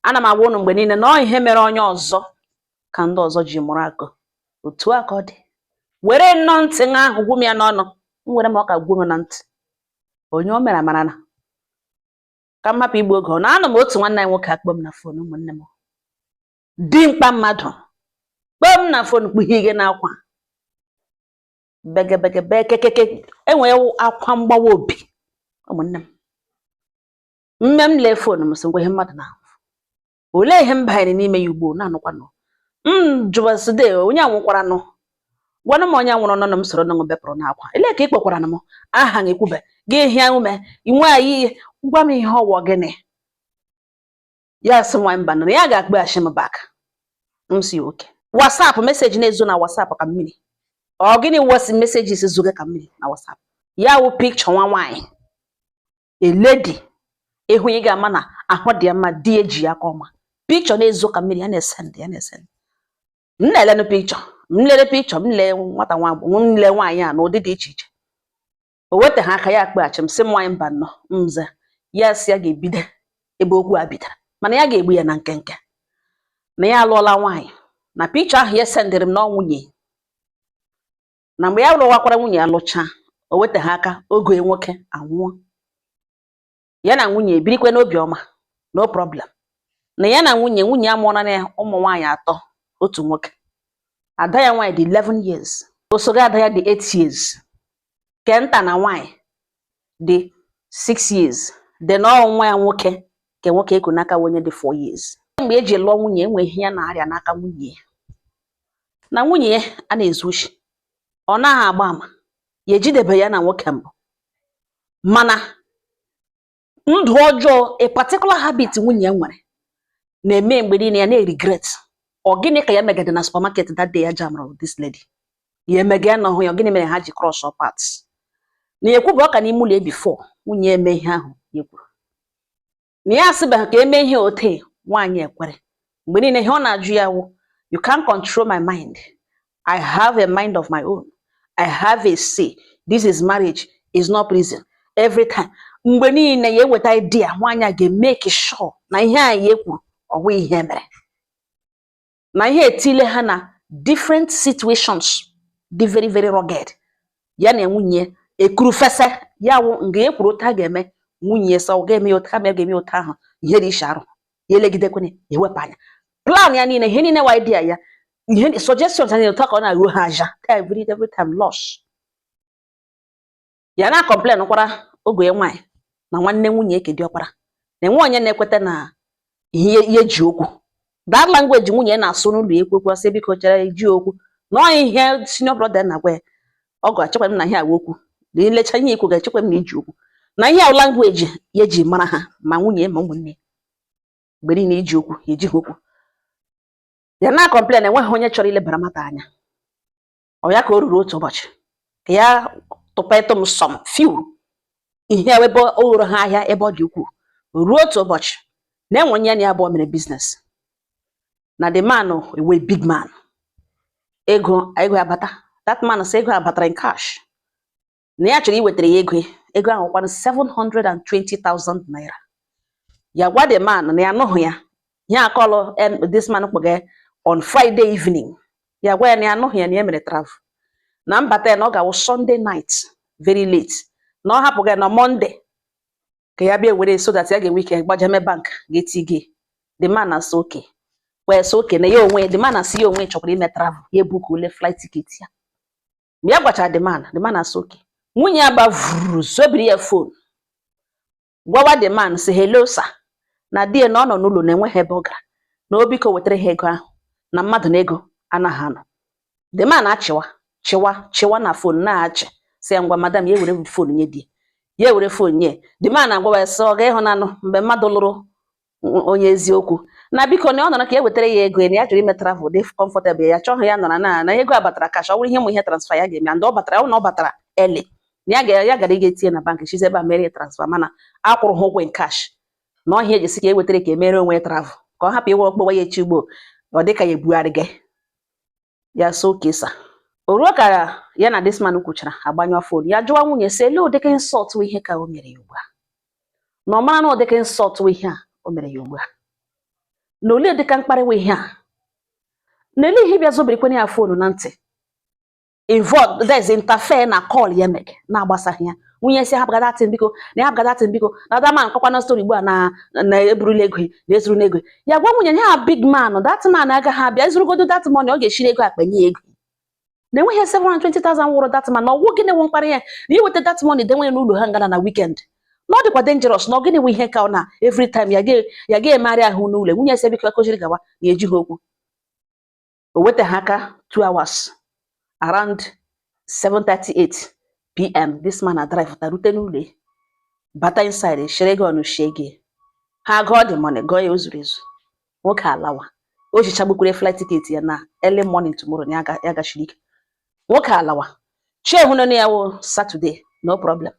Ana m agwa unu mgbe niile na ọ ihe mere onye ọzọ ka ndị ọzọ ji mụrụ akọ. Otu a ka ọ dị. Were nnọọ ntị ṅa ahụ gwu m ya n'ọnụ, m were m ọka gwuo m na ntị. Onye o mere amara na ka m hapụ igbu oge. Ọ na-anọ m otu nwanne anyị nwoke akpọ m na phone. Ụmụnne m, dimkpa mmadụ kpọọ m na phone, kpughe gị n'akwa begebege bekekeke, enwere akwa mgbawa obi. Ụmụnne m, mme m lee phone m, sị ngwa, ihe mmadụ na olee ihe m banyere n'ime ya ugbo na-anụkwanụ m jụbaside onye a nwụkwaranụ. Gwanụ m onye nwụrụ nọ m soro nụ bepụrụ n'akwa. Elee ka ị kpọkwara m aha gị ekwube gị hịa ume inwe anyị, gwa m ihe ọwọ gịnị? Ya sị nwa mba, na ya ga-akpọghachi m back. M si oke WhatsApp message na-ezo na WhatsApp ka mmiri. Ọ gịnị wasi messages zoga ka mmiri na WhatsApp? Ya wụ picture nwa nwaanyị, a lady, ịhụ ị ga-ama na ahụ dị ya mma, di eji ya aka ọma. Picture na-ezo ka mmiri ya na-esend, ya na-esend. M na-elenụ picture, m lere picture, m lee nwata nwa, m lee nwaanyị a n'ụdị dị iche iche. O wetaghị aka ya akpọghachi m, sị m nwaanyị mba nnọọ nze. Ya sị ya ga-ebido ebe okwu a bidoro, mana ya ga-egbu ya na nkenke, na ya alụọla nwaanyị, na picture ahụ ya sendịrị m na ọ nwunye, na mgbe ya lụwakwara nwunye ya lụchaa, o wetaghị aka oge nwoke anwụọ, ya na nwunye ebirikwe n'obi ọma, no problem, na ya na nwunye, nwunye ya mụọra ya ụmụ nwaanyị atọ, otu nwoke. Ada ya nwaanyị dị 11 years, osogo ada ya dị 8 years, ke nta na nwaanyị dị 6 years, dị na ọ nwa ya nwoke ke nwoke eku n'aka onye dị 4 years. Mgbe eji lụọ nwunye, enwe ihe ya na-arịa n'aka nwunye ya, na nwunye ya a na-ezu oshi, ọ naghị agba ama ya ejidebe ya na nwoke mbụ, mana ndụ ọjọọ, a particular habit nwunye ya nwere na-eme mgbe niile ya na-regret. Ọ gịnị ka ya megide na supermarket that day ya jamụrụ this lady? Ya emege ya n'ọhụ ya. Ọ gịnị mere ha ji cross up paths? Na ya ekwubu ọka n'ime ụlọ ya before nwunye ya eme ihe ahụ ya kwuru, na ya asịbeghị ka eme ihe ote nwaanyị ekwere. Mgbe niile ihe ọ na-ajụ ya wụ, "You can't control my mind. I have a mind of my own. I have a say. This is marriage, is not prison." Every time, mgbe niile ya eweta idea, nwaanyị a ga-emeke sure na ihe a ya ekwuru ọ bụ ihe mere, na ihe etile ha na different situations dị very very rugged. Ya na nwunye ekuru fese ya wụ nga e kwuru otu a ga-eme, nwunye sọ ọ ga-eme ya otu kama ya ga-eme otu ahụ. Ihe dị iche arụ ya elegidekwana, ewepụ anya plan ya niile, ihe niile wa idea ya, ihe suggestions ya niile, otu a ka ọ na-aruo ha aja every time loss. Ya na complain kwara oge ya nwaanyị na nwanne nwunye eke diọkpara na enwe onye na-ekweta na ihe ihe ji okwu, that language nwunye ya na-asụ n'ụlọ ekwekwu, asị biko chere ji okwu na ọ ihe senior brother na-agwa ya ọgụ achekwa m na ihe awa okwu na ilecha ihe ikwu ga-echekwa m na iji okwu na ihe ahụ language ya eji mara ha, ma nwunye ma ụmụnne, mgbe niile iji okwu ya ejighị okwu. Ya na complain, enweghị onye chọrọ ilebara mata anya. Ọ ya ka o ruru otu ụbọchị ka ya tụpetụ m some few ihe ebe o ruru ha ahịa ebe ọ dị ukwuu. Ruo otu ụbọchị na enwe onye ya na ya abụọ mere business, na the man ewe big man, ego ego abata. That man sị ego abatara in cash, na ya chọrọ iwetara ya ego. Ego ahụ kwanụ 720,000 naira. Ya gwa the man na ya anụghị ya, ya akọlụ this man kpọga on Friday evening. Ya gwa ya na ya anụghị ya, na ya mere travel, na mbata ya na ọ ga-awụ Sunday night very late, na ọ hapụghị ya na Monday ka ya bịa were, so that ya ga-enwe ike gbajeme bank ga-eti gị. The man na-asị okay, wee sị okay, na ya onwe, the man na-asị ya onwe chọkwara ime travel, ya ebuku ule flight ticket ya. Mgbe ya gwachara the man, the man na-asị okay. Nwunye ya gbavuru zobiri ya phone, gwawa the man sị, "Hello sir," na di ya na ọ nọ n'ụlọ, na enweghị ebe ọ gara, na o biko wetara ha ego ahụ, na mmadụ na ego anaghị anọ. The man achịwa chịwa chịwa na phone na-achị, sị ya ngwa madam, ya ewere phone nye di ya, ewere phone nye the man, agwawa ya sị ọ ga ịhụnanụ mgbe mmadụ lụrụ onye eziokwu, na biko na ọ nọrọ ka e wetara ya ego, na ya chọrọ ime travel, dị comfortable, ya chọghị ya nọrọ na ego a batara cash, ọ bụrụ ihe mụ ihe transfer ya ga-eme, and ọ batara, ọ na ọ batara early, na ya ga ya gara ịga etinye na bank chizi ebe a mere ya transfer, mana akwụrụ ha ụgwọ in cash, na ọhịa ejisi ka e wetara ka emere onwe ya travel, ka ọ hapụ ịwa ọkpọwa ya echi ugbo ọ dịka ya ebugharị gị ya. So okay sir. O ruo ka ya na this man kwuchara, agbanyụọ phone, ya jụwa nwunye sị elee ụdịka insult wụ ihe ka o mere ya ugbu a, na ọ mara na ụdịka insult wụ ihe a o mere ya ugbu a. Na olee dịka mkparịwa ihe a na ele ihe bịa zobirikwana ya phone na ntị, involve, that is, interfere na call ya mege na-agbasaghị ya. Nwunye si hapụga datin biko, na ya hapụga datin biko, na that man kọkwa na story ugbu a na eburula ego na ezuru n'ego ya. Gwa nwunye ya, big man, that man agaghị abịa ezurugodo that money, ọ ga-eshiri ego akpa nye ego na enweghị 720,000 wụrụ that man. Na ọgwụ gịnị wụ mkparị ya na iweta that money denwe n'ụlọ ha ngana na weekend, na ọ dịkwa dangerous, na ọ gịnị wụ ihe ka ọ na every time ya ga-emegharị ahụ n'ụlọ. Nwunye si biko akụziri gawa na eji ha okwu. O weta ha aka 2 hours, around 7:38 p.m., this man na drive ta rute n'ụlọ ya, bata inside, shere ego ọnụ shie gị ha gụọ the money, gụọ ya, o zuru ezu. Nwoke alawa, o jichagbukwere flight ticket ya na early morning tomorrow na ya gachiri ike. Nwoke alawa chi ehụ na ya wụ Saturday, no problem.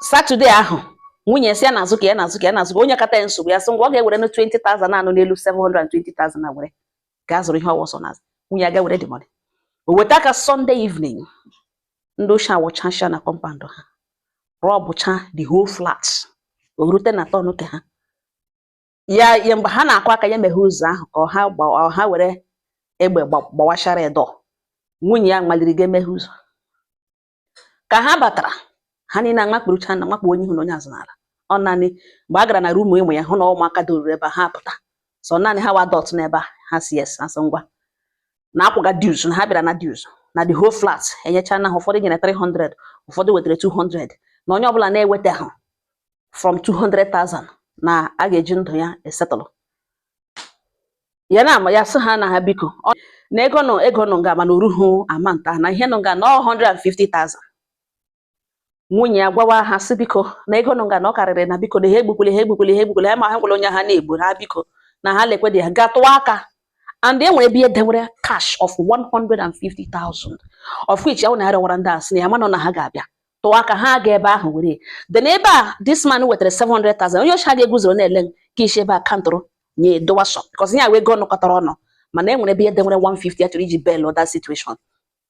Saturday ahụ, nwunye si ya n'azụ ka ya n'azụ ka ya n'azụ ka onye kata ya nsogbu. Ya sị ngwa, ọ ga-ewere na 20,000 anọ n'elu 720,000 na were ka a zụrụ ihe ọwụsọ n'azụ. Nwunye ya ga-were the money. O weta aka Sunday evening, ndị ochie awụchasịa na compound ha, rọbụcha the whole flat. O rute na turn ke ha ya mgbe ha na-akụ aka, ya meghe ụzọ ahụ ka ha gba ha were egbe gbawachara ya door. Nwunye ya maliri ga emeghe ụzọ. Ka ha batara, ha niile amakpurucha na makpu onye ihu na onye azụ n'ala. Ọ naanị mgbe a gara na room ịmụ ya hụ na ụmụaka doruru ebe a, ha pụta so naanị ha wa adult n'ebe a. Ha si yes, ha sị ngwa, na akwụga dues, na ha bịara na dues na the whole flat enyecha na ha. Ụfọdụ nyere 300, ụfọdụ wetara 200, na onye ọbụla na-eweta ha from 200,000 na a ga-eji ndụ ya esetụlụ ya. Na ama ya sị ha na ha biko, na ego nọ, ego nọ nga, mana oruhu amanta na ihe nọ nga na ọ 150,000. Nwunye ya gwawa ha sị biko, na ego nọ nga na ọ karịrị, na biko, na ha egbukwele, ha egbukwele, ha egbukwele ha, ma ha gwara onye ha na-egbu ha, biko, na ha lekwe dị ha gaa tụwa aka. And e nwere ebe ihe dewere cash of 150,000, of which ya na ya rịọwara ndị a sị na ya manọ na ha ga-abịa tụwa aka, ha ga ebe ahụ were. Then ebe a this man wetara 700,000, onye ọcha ga-eguzoro na-ele ka isi ebe a kantụrụ nye dowa shop, because ya wee ego nọkọtara ọnụ, mana e nwere ebe ihe dewere 150 ya chọrọ iji bail that situation.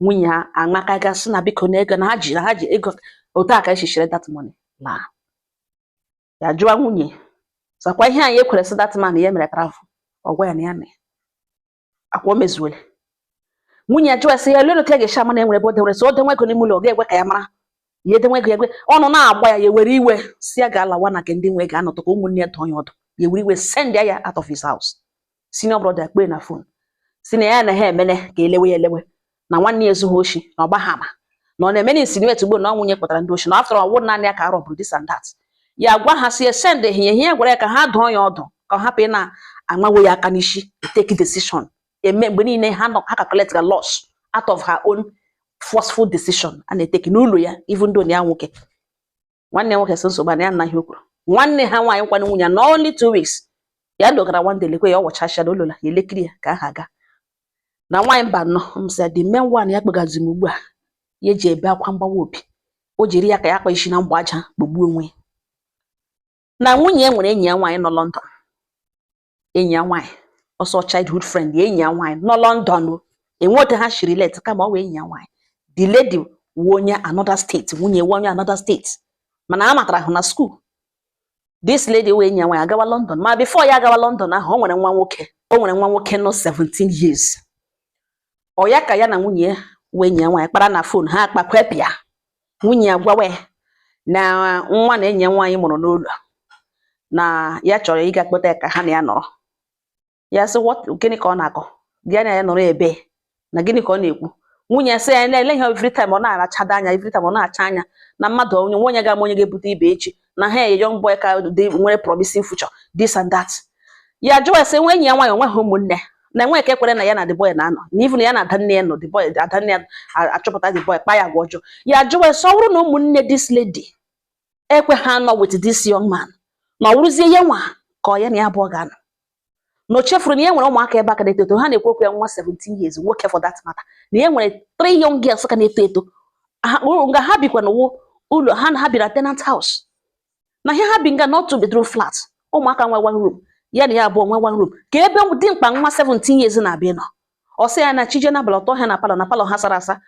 Nwunye ha amaka gasị na biko, na ego na ha ji, na ha ji ego otu a ka esi share that money laa. Ya jụwa nwunye sakwa ihe anyị ekwere sị that man ya mere travel. Ọ gwa ya na ya na ya akwa o mezuole. Nwunye ya jụwa sị ya lee otu ya ga-esi ama na enwere ebe o dewere, so o denwe ego n'ime ụlọ, ọ ga-ekwe ka ya mara ya edenwe ego ya ekwe. Ọnụ na-agba ya, ya were iwe si ya ga-alawa na nke ndị nwe ga-anọtụ ka ụmụnne ya dụọ ya ọdụ. Ya were iwe send ya out of his house. Senior brother kpee na phone si na ya na ha emene ka elewe ya elewe, na nwanne ya ezughị oshi, na ọgba ha ama na ọ na-eme na insinuate ugbo na ọ nwunye kpọtara ndị oshi, na after all, ọwụ naanị ya ka a rọbụrụ, this and that. Ya gwa ha si ya send ha ihe ya gwara ya ka ha dụọ ya ọdụ ka ọ hapụ ị na-amawe ya aka n'isi take decision eme mgbe niile ha nọ ha calculate ga loss out of her own forceful decision a na-eteki n'ụlọ ya, even though na ya nwoke, nwanne ya nwoke si nsogbu a na ya anaghị. O kwuru nwanne ha nwaanyị kwanụ nwunye ya na only 2 weeks ya dogara one day, lekwe ya ọ wọchasịa na olola ya elekiri ya ka aha aga na nwaanyị mba nọ m sị ya the main one ya kpegazi m ugbu a ya eji ebe akwa mgbawa obi, o jiri ya ka ya kpa isi na mgba aja kpogbuo onwe ya. Na nwunye ya nwere enyi ya nwaanyị nọ London, enyi ya nwaanyị ọsọ childhood friend ya, enyi ya nwaanyị nọ London o enwe otu ha shiri let kama ọ wee enyi ya nwaanyị. The lady wụ onye another state, nwunye wụ onye another state, mana a matara hụ na school. This lady wụ enyi ya nwaanyị agawa London, ma before ya agawa London ahụ, o nwere nwa nwoke, o nwere nwa nwoke nọ 17 years. Ọ ya ka ya na nwunye ya wụ enyi ya nwaanyị kpara na phone, ha akpakwepịa. Nwunye ya gwawa ya na nwa na enyi ya nwaanyị mụrụ n'ụlọ, na ya chọrọ ịga kpọta ya ka ha na ya nọrọ. Ya sị what? Gịnị ka ọ na-akọ ya na ya nọrọ ebe na gịnị ka ọ na-ekwu? Nwunye ya sị ya na-ele ihe every time ọ na-arachado anya, every time ọ na-acha anya na mmadụ onye nwa onye ga-ama onye ga-ebute ibe echi, na ha young boy ka dị nwere promising future, this and that. Ya jụwa sị nwa enyi ya nwaanyị onweghị ụmụnne, na enwe nke kwere na ya na the boy na-anọ, na even ya na adanne ya nọ, the boy adanne ya achọpụta the boy kpa ya agwa ọjọọ. Ya jụwa sị ọ bụrụ na ụmụnne this lady ekwe ha nọ with this young man, na ọ wụrụzie ya nwa ka ọ ya na ya abụọ ga-anọ, na o chefuru na ya nwere ụmụaka ebe aka na-eto eto. Ha na-ekwu okwu ya nwa 17 years nwoke, for that matter, na ya nwere three young girls ka na-eto eto. Nga ha bikwa n'ụwụ ụlọ ha na ha bi na tenant house, na ihe ha bi nga na otu bedroom flat, ụmụaka nwe one room, ya na ya abụọ nwe one room, ka ebe dimkpa nwa 17 years na-abịa nọ. Ọ sị ya na chije n'abalị ọtọ ha na parlour, na parlour ha sara asa.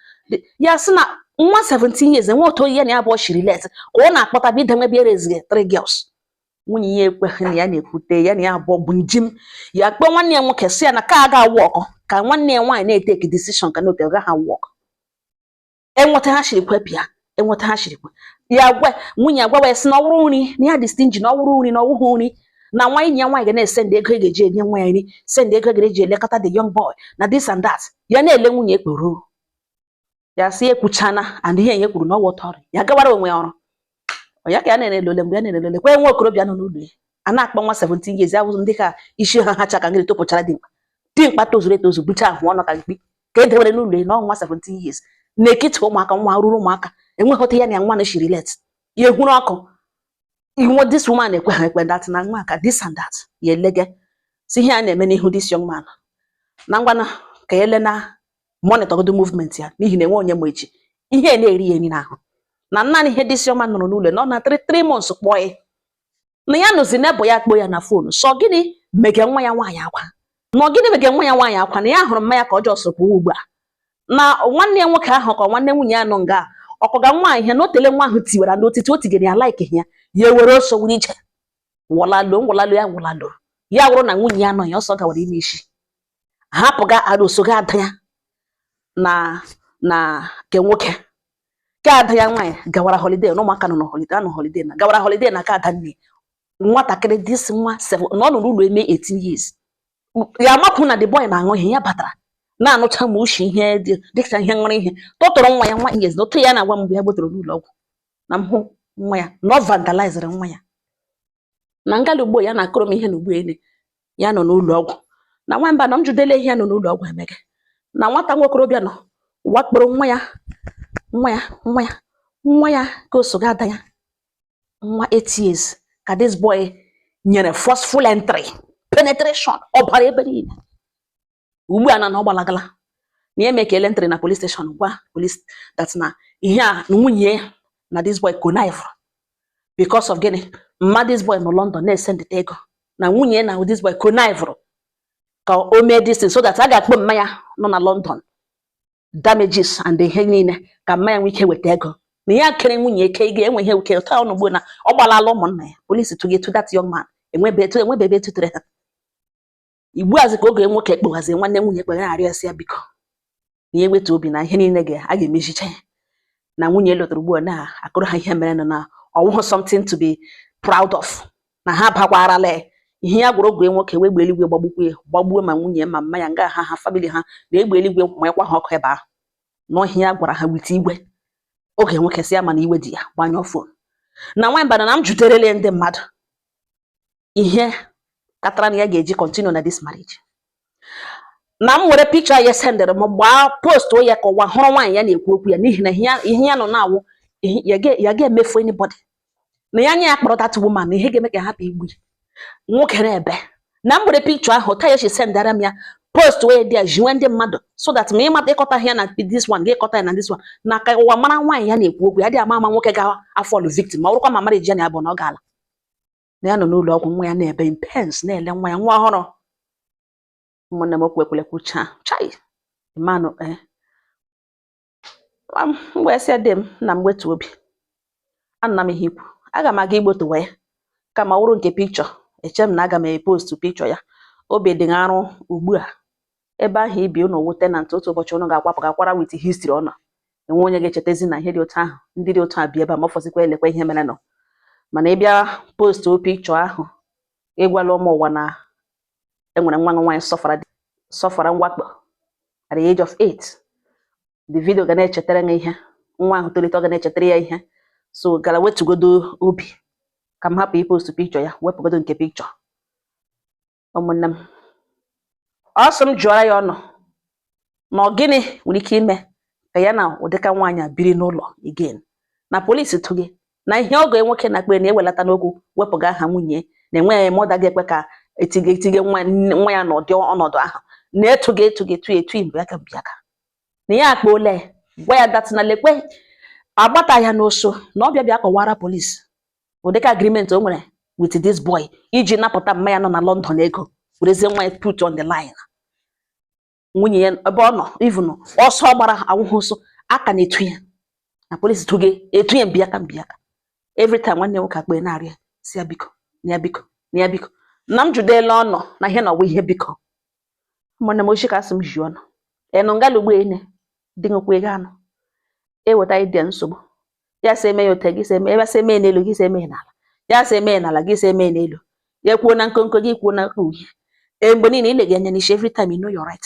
Ya sị na nwa 17 years enwe otu ya na ya abụọ shiri let ka ọ na-akpọta bido nwe bịa raise three girls. Nwunye ya ekweghị na ya na-ekwute ya na ya abụọ bụ njem. Ya kpọọ nwanne ya nwoke, sị ya na ka aga work, ka nwanne ya nwaanyị na-etake decision, ka na ote gaghị work. Enweta ha shiri kwepụ ya, enweta ha shiri kwe ya. Gwa nwunye ya, gwawa ya sị na ọ wụrụ nri na ya dị stingy, na ọ wụrụ nri, na ọ wụghị nri, na nwa enyi ya nwaanyị ga na-esend ego e ga-eji enye nwa ya nri, send ego e ga-eji elekọta the young boy, na this and that. Ya na-ele nwunye ekporo ya, sị ekwuchana and ihe ya kwuru na ọ wụta ọrụ ya gawara onwe ya ọrụ. Ọ ya ka ya na-elele mgbe ya na-elele kwa nwa okorobịa nọ n'ụlọ ya a na-akpọ nwa 17 years ya wụ ndị ka isi ha hacha ka ngịrị topụchara dimkpa dimkpa tozuru etozu, bucha ahụ ọnụ ka mkpi, ka e dewere n'ụlọ ya na ọnwa 17 years na-ekiti ụmụaka, nwa ruru ụmụaka enweghị ya na ya nwa na-eshiri let ya ehuru ọkụ inwe. This woman ekwe ha ekwe that na nwa ka this and that. Ya elege si ihe a na-eme n'ihu this young man na ngwana ka ele na monitor the movement ya, n'ihi na enwe onye ma echi. Ihe na-eri ya nri n'ahụ na naanị ihe this young man nọrọ n'ụlọ nọ na 3 months kpọọ ya na ya nụzi nebo ya kpọọ ya na phone. Sọ gịnị mege nwa ya nwaanyị akwa na ọ gịnị mege nwa ya nwaanyị akwa, na ya hụrụ mmanya ka ọjọọ sokwa ugbu a na nwanne ya nwoke ahụ ka nwanne nwunye ya nọ nga ọkọga nwa ihe na o tele nwa ahụ tiwara na otiti o tigere ya like ya, ya ewere ọsọ wuru ije wọlalo nwụlalo ya nwụlalo ya wụrụ na nwunye ya nọ ya ọsọ gawara ime isi hapụga arosogo ada ya na nke nwoke ke ada ya nwaanyị gawara holiday na ụmụaka nọ na holiday anọ holiday na gawara holiday na ka ada nne nwatakịrị. This nwa 7 na ọ nọ n'ụlọ eme 18 years. Ya amakwu na the boy na-aṅụ ihe, ya batara na-anụcha ma ushi ihe dị dịka ihe ṅụrụ ihe tụtụrụ nwa ya nwa years na otu ya na-agwa m mgbe ya gbotere n'ụlọ ọgwụ na m hụ nwa ya na ọ vandalizere nwa ya na ngala ugbo ya na-akụrụ m ihe na ugbo ene ya nọ n'ụlọ ọgwụ na nwamba na m judele ihe ya nọ n'ụlọ ọgwụ emege na nwata nwokorobịa nọ wakporo nwa ya, nwa ya, nwa ya, nwa ya ka o so ga ada ya nwa 8 years, ka this boy nyere forceful entry penetration, ọbara ebe niile. Ugbu a na ọ gbalagala na ya emekele entry na police station, gwa police that na ihe a na nwunye ya na this boy connive because of gịnị mma. This boy nọ London na-esendịta ego na nwunye na this boy connive ka o mee this thing so that a ga-akpọ mma ya nọ na London damages and ihe niile, ka mma ya nwee ike weta ego na ya kere nwunye eke ga-enwe ihe uke taa ọnụ ugbu na ọ gbalala ụmụnna ya. Polisi tụga etu that young man enwebe etu enwebe ebe etutere ha igbuazi ka oge nwoke kpọghazi nwanne nwunye kpere arịọ ya biko na ya ewetu obi na ihe niile ga a ga-emechicha ya na nwunye lụtara ugbu a na-akụrụ ha ihe mere na ọwụghị something to be proud of, na ha bakwarala ya. Ihe ya gwara oge nwoke wee gbe eluigwe gbagbukwu ya, gbagbuo ma nwunye ma mma ya nga ha ha family ha na egbe eluigwe manyekwa ha ọkụ ebe ahụ n'ọhịa. Ya gwara ha wite igwe oge nwoke si ya mana iwe dị ya gbanyụọ phone na nwamba na m juterele ndị mmadụ ihe katara na ya ga-eji continue na this marriage, na m were picture ya sendịrị m gbaa post ya ka ụwa hụrụ nwaanyị ya na-ekwu okwu ya, n'ihi na ihe ya nọ na-awụ ya ga-emefu anybody na ya anya ya kpọrọ that woman na ihe ga-eme ka hapụ igbu ya. Nwoke na-ebe na m were picture ahụ taa ya si sendara m ya post wee dị ya jiwe ndị mmadụ so that ma ịmata ịkọta ya na this one ga-ịkọta ya na this one na ka ụwa mara nwaanyị ya na-ekwu okwu ya dị ama ama nwoke ga afọlụ victim ma ọ bụrụkwa ma marriage ya na ya bụ na ọ gaala na ya nọ n'ụlọ ọgwụ, nwa ya na-ebe in pains, na-ele nwa ya nwa ọhụrụ. Ụmụnne m, okwu ekwele kwucha chai manụ eh m wee sị dị m nna m wetu obi ana m ihe ikwu aga m aga igbotowa ya kama ọ wụrụ nke picture eche m na aga m epost picture ya. Obi dị arụ ugbu a ebe ahụ ibi unu wụ tenant, otu ụbọchị unu ga-akwapụ gakwara with history ọ nọ enwe onye ga-echetezi na ihe dị otu ahụ ndị dị otu a bi ebe a ma ọ fọzikwa elekwa ihe mere nọ. Mana ị bịa post picture ahụ, ịgwala ụmụ ụwa na enwere nwa nwaanyị sọfara mwakpo at the age of 8. The video ga na-echetara ya ihe nwa ahụ tolite, ọ ga na-echetara ya ihe. So gara wetugodo obi ka m hapụ ipost picture ya, wepụgodo nke picture. Ụmụnne m, ọ sị m jụọrọ ya ọnụ na ọ gịnị nwere ike ime ka ya na ụdịka nwaanyị a biri n'ụlọ again, na polisi tụghị na ihe ọgọ nwoke na-akpe na-ewelata n'okwu wepụga aha nwunye na enweghị mọda ga-ekwe ka etige etige nwa nwa ya n'ụdị ọnọdụ ahụ na-etughị etughị etu etu mbiaka mbiaka na ya akpa ole gwa ya that na lekwe agbata ya n'oso na ọ bịa bịa kọwara polisi ụdịka agreement o nwere with this boy iji napụta mma ya nọ na London ego, werezie nwa ya put on the line. Nwunye ya ebe ọ nọ even ọsọ gbara awụghị ọsọ aka na-etu ya na polisi tụge etu ya mbiaka mbiaka. Every time nwanne nwoke akpa na-arịa si ya biko. Na ya biko, na ya biko, na m judela ọnọ na ihe na ọwụ ihe. Biko, ụmụnne m, ochi ka asị m ji ọnụ ịnụ ngala ugbo ene dị nwekwa ego anụ eweta ịdị nsogbu. Ya sị eme ya ote gị, sị eme ebe, sị eme ya n'elu gị, sị eme ya n'ala, ya sị eme ya n'ala gị, sị eme ya n'elu. Ya kwuo na nkonko gị, kwuo na uhie. Ee, mgbe niile ile gị anya n'isi. Every time you know your right.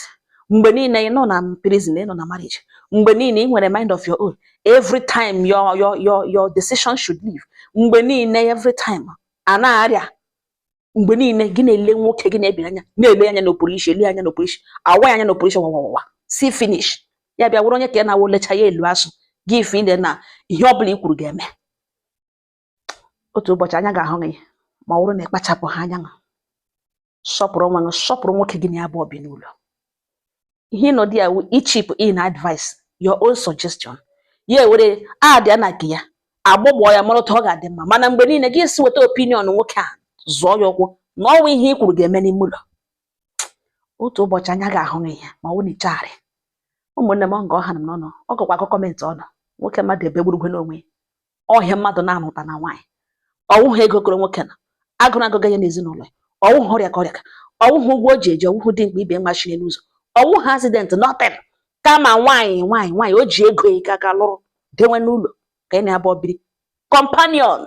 Mgbe niile ị nọ na prison, ị nọ na marriage, mgbe niile ị nwere mind of your own. Every time your decision should live. Mgbe niile, every time a na-arịa, mgbe niile gị na-ele nwoke gị na-ebiri anya, na-ele anya n'okpuru isi, ele anya n'okpuru isi, awa ya anya n'okpuru isi, wawawawa si finish. Ya bịa wụrụ onye ka ya na-awụ lecha ya elu asụ gị ife ile na ihe ọ bụla i kwuru ga-eme. Otu ụbọchị anya ga-ahụ gị ma ọ bụrụ na ị kpachapụ ha anya. Sọpụrụ onwe gị, sọpụrụ nwoke gị na ya bụ bi n'ụlọ. Ihe ịnọ dị ya wụ ichip in advice, your own suggestion. Ya ewere adịa na nke ya agbọgbọ ya mara otu ọ ga-adị mma. Mana mgbe niile gị si weta opinion nwoke a, zụọ ya ụkwụ na ọnwa ihe i kwuru ga-eme n'ime ụlọ. Otu ụbọchị anya ga-ahụ gị ihe ma ọ bụ na ichegharị. Ụmụnne m, ọ nga ọha m n'ọnụ, ọ gakwa akọ comment ọnụ. Nwoke mmadụ ebegburugwe n'onwe ya. Ọhịa mmadụ na-amụta na nwaanyị, ọwụghị ego koro nwoke na agụrụ agụga ya n'ezinụlọ ya, ọwụghị ọrịa ka ọrịa ka ọwụghị ụgwọ o ji eji, ọwụghị dị mkpa ibe mmachi n'ụzọ, ọwụghị accident, nothing. Kama nwaanyị, nwaanyị, nwaanyị o ji ego ike aka lụrụ dewe n'ụlọ ka ị na-abụọ biri companion,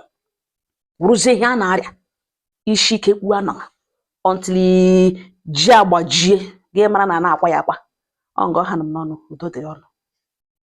wụrụzie ihe a na-arịa isi ike kpuo anọ until ji agbajie gị mara na a na-akwa ya akwa. Ọ nga ọha m n'ọnụ. Udo dịrị ọnụ.